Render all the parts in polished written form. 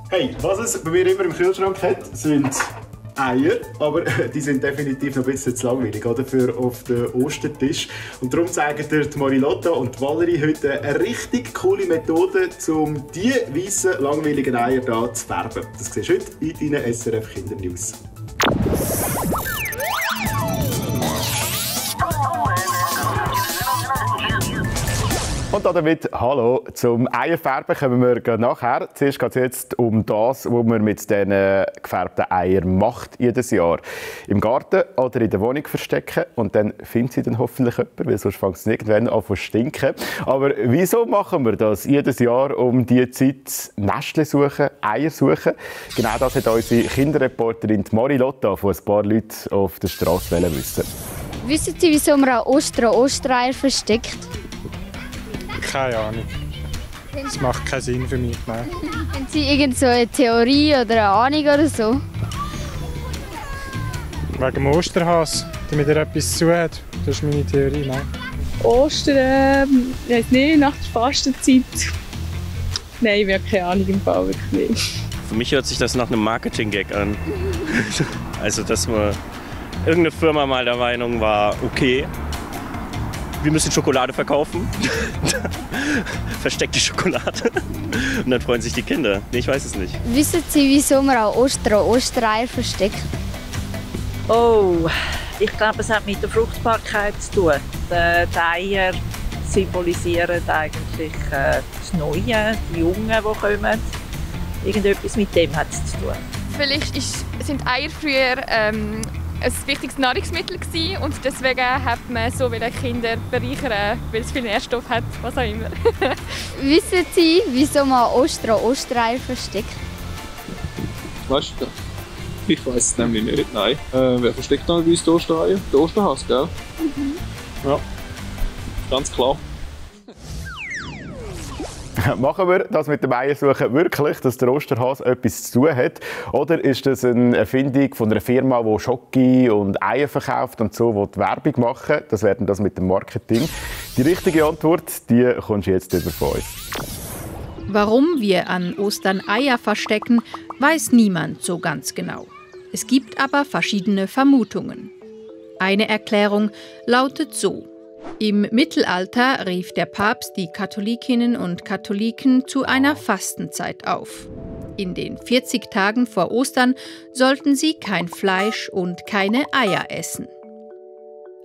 Hey, was es bei mir immer im Kühlschrank hat, sind Eier, aber die sind definitiv noch ein bisschen zu langweilig, oder, für auf den Ostertisch. Und darum zeigen dir die Marilotta und die Valerie heute eine richtig coole Methode, um diese weißen, langweiligen Eier hier zu färben. Das siehst du heute in deinen SRF Kindernews. Und damit hallo. Zum Eierfärben kommen wir nachher. Zuerst geht es jetzt um das, was man mit diesen gefärbten Eiern macht jedes Jahr. Im Garten oder in der Wohnung verstecken und dann findet sie dann hoffentlich jemand, weil sonst fängt es irgendwann an zu stinken. Aber wieso machen wir das jedes Jahr um diese Zeit? Nestchen suchen, Eier suchen? Genau das hat unsere Kinderreporterin Marilotta von ein paar Leuten auf der Straße wissen. Wissen Sie, wieso man an Ostern Ostereier versteckt? Keine Ahnung. Das macht keinen Sinn für mich. Nein. Haben Sie irgendeine Theorie oder eine Ahnung oder so? Wegen dem Osterhas, damit er etwas zu tun hat. Das ist meine Theorie. Nein. Ostern, ich weiß nicht, nach der Fastenzeit. Nein, ich habe keine Ahnung im Fall, wirklich nicht. Für mich hört sich das nach einem Marketing-Gag an. Also, dass man irgendeine Firma mal der Meinung war, okay, wir müssen Schokolade verkaufen. Versteckte Schokolade. Und dann freuen sich die Kinder. Nee, ich weiß es nicht. Wissen Sie, wieso man an Ostern Ostereier versteckt? Oh, ich glaube, es hat mit der Fruchtbarkeit zu tun. Die Eier symbolisieren eigentlich das Neue, die Jungen, die kommen. Irgendetwas mit dem hat es zu tun. Vielleicht sind Eier früher ein wichtiges Nahrungsmittel gewesen und deswegen hat man so Kinder bereichern, weil es viel Nährstoff hat, was auch immer. Wissen Sie, wieso man an Ostern Ostereier versteckt? Weißt du, ich weiß es nämlich nicht, nein. Wer versteckt noch die Ostereier? Der Osterhas, gell? Mhm. Ja, ganz klar. Machen wir das mit dem Eiersuchen wirklich, dass der Osterhase etwas zu tun hat? Oder ist das eine Erfindung von einer Firma, die Schoki und Eier verkauft und so, die Werbung machen? Das wäre das mit dem Marketing. Die richtige Antwort, die kommst du jetzt über von uns. Warum wir an Ostern Eier verstecken, weiß niemand so ganz genau. Es gibt aber verschiedene Vermutungen. Eine Erklärung lautet so: Im Mittelalter rief der Papst die Katholikinnen und Katholiken zu einer Fastenzeit auf. In den 40 Tagen vor Ostern sollten sie kein Fleisch und keine Eier essen.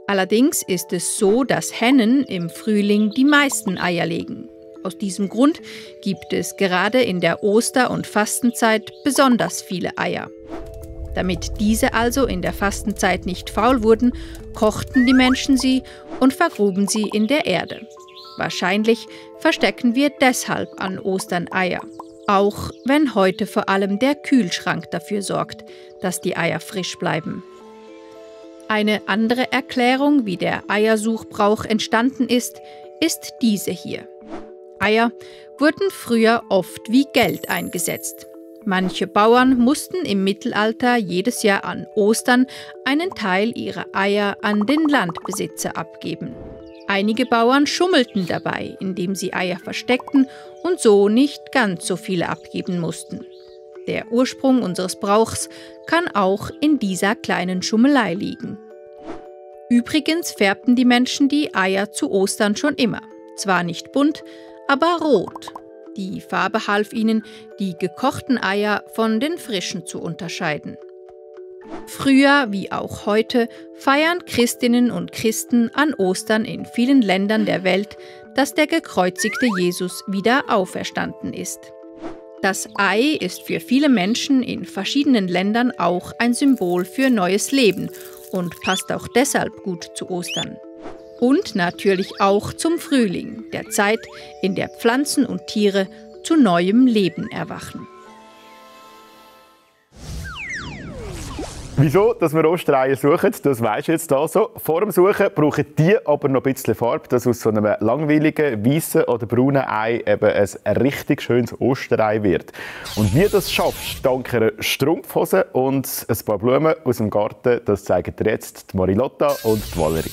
Allerdings ist es so, dass Hennen im Frühling die meisten Eier legen. Aus diesem Grund gibt es gerade in der Oster- und Fastenzeit besonders viele Eier. Damit diese also in der Fastenzeit nicht faul wurden, kochten die Menschen sie und vergruben sie in der Erde. Wahrscheinlich verstecken wir deshalb an Ostern Eier. Auch wenn heute vor allem der Kühlschrank dafür sorgt, dass die Eier frisch bleiben. Eine andere Erklärung, wie der Eiersuchbrauch entstanden ist diese hier. Eier wurden früher oft wie Geld eingesetzt. Manche Bauern mussten im Mittelalter jedes Jahr an Ostern einen Teil ihrer Eier an den Landbesitzer abgeben. Einige Bauern schummelten dabei, indem sie Eier versteckten und so nicht ganz so viele abgeben mussten. Der Ursprung unseres Brauchs kann auch in dieser kleinen Schummelei liegen. Übrigens färbten die Menschen die Eier zu Ostern schon immer. Zwar nicht bunt, aber rot. Die Farbe half ihnen, die gekochten Eier von den frischen zu unterscheiden. Früher wie auch heute feiern Christinnen und Christen an Ostern in vielen Ländern der Welt, dass der gekreuzigte Jesus wieder auferstanden ist. Das Ei ist für viele Menschen in verschiedenen Ländern auch ein Symbol für neues Leben und passt auch deshalb gut zu Ostern. Und natürlich auch zum Frühling, der Zeit, in der Pflanzen und Tiere zu neuem Leben erwachen. Wieso, dass wir Ostereier suchen, das weisst du jetzt also. Vor dem Suchen brauchen die aber noch ein bisschen Farbe, dass aus so einem langweiligen, weißen oder braunen Ei eben ein richtig schönes Osterei wird. Und wie du das schaffst, dank einer Strumpfhose und ein paar Blumen aus dem Garten, das zeigen dir jetzt die Marilotta und die Valerie.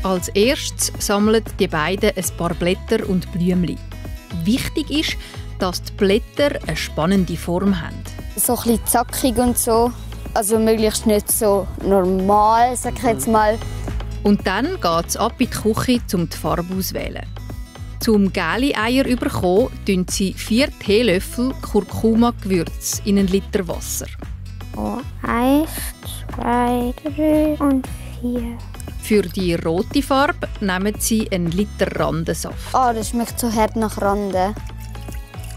Als erstes sammeln die beiden ein paar Blätter und Blümchen. Wichtig ist, dass die Blätter eine spannende Form haben. So ein bisschen zackig und so. Also möglichst nicht so normal, sag ich jetzt mal. Und dann geht es ab in die Küche, um die Farbe auszuwählen. Zum gelben Eier zu bekommen, tun sie 4 Teelöffel Kurkuma-Gewürz in 1 Liter Wasser. 1, 2, 3 und 4. Für die rote Farbe nehmen sie 1 Liter Randensaft. Das schmeckt so hart nach Rande.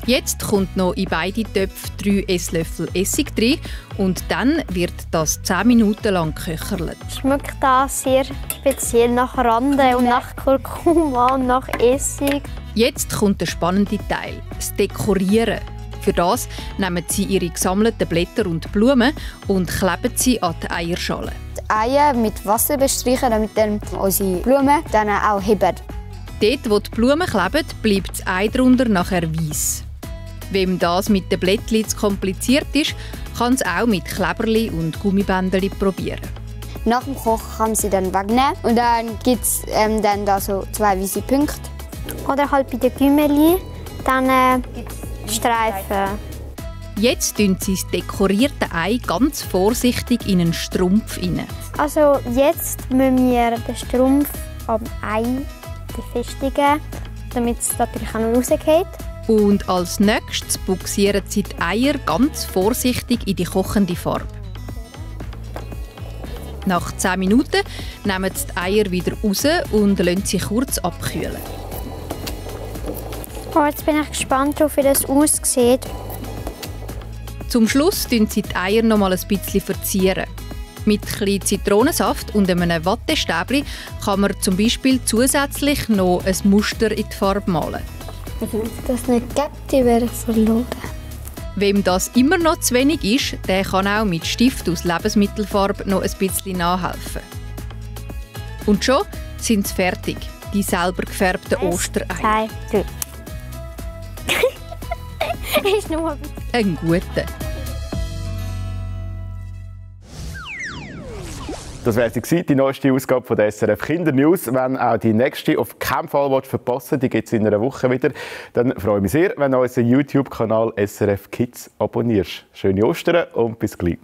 Jetzt kommt noch in beide Töpfe 3 Esslöffel Essig rein und dann wird das 10 Minuten lang geköchert. Schmeckt das sehr speziell nach Rande und nach Kurkuma und nach Essig. Jetzt kommt der spannende Teil, das Dekorieren. Für das nehmen sie ihre gesammelten Blätter und Blumen und kleben sie an die Eierschale. Die Eier mit Wasser bestreichen, damit dann unsere Blumen dann auch heben. Dort, wo die Blumen kleben, bleibt das Ei drunter nachher weiss. Wem das mit den Blättchen zu kompliziert ist, kann es auch mit Kleberli und Gummibändeli probieren. Nach dem Kochen kann man sie dann wegnehmen und dann gibt es dann da so 2 weiße Punkte. Oder halt bei den Gümmeli dann Streifen. Jetzt tun sie das dekorierte Ei ganz vorsichtig in einen Strumpf rein. Also jetzt müssen wir den Strumpf am Ei befestigen, damit es natürlich auch noch rausgeht. Und als nächstes buxieren sie die Eier ganz vorsichtig in die kochende Farbe. Nach 10 Minuten nehmen sie die Eier wieder raus und lassen sie kurz abkühlen. Jetzt bin ich gespannt, wie das aussieht. Zum Schluss verzieren sie die Eier noch mal ein bisschen verzieren. Mit etwas Zitronensaft und einem Wattestäbchen kann man zum Beispiel zusätzlich noch ein Muster in die Farbe malen. Wenn es das nicht gibt, wäre ich verloren. Wem das immer noch zu wenig ist, der kann auch mit Stift aus Lebensmittelfarbe noch ein bisschen nachhelfen. Und schon sind sie fertig, die selber gefärbten Ostereier. 2, 3. Ist nur ein guter. Das wäre die neueste Ausgabe von der SRF Kindernews. Wenn auch die nächste auf keinen Fall verpassen will, die gibt es in einer Woche wieder, dann freue ich mich sehr, wenn du unseren YouTube-Kanal SRF Kids abonnierst. Schöne Ostern und bis gleich.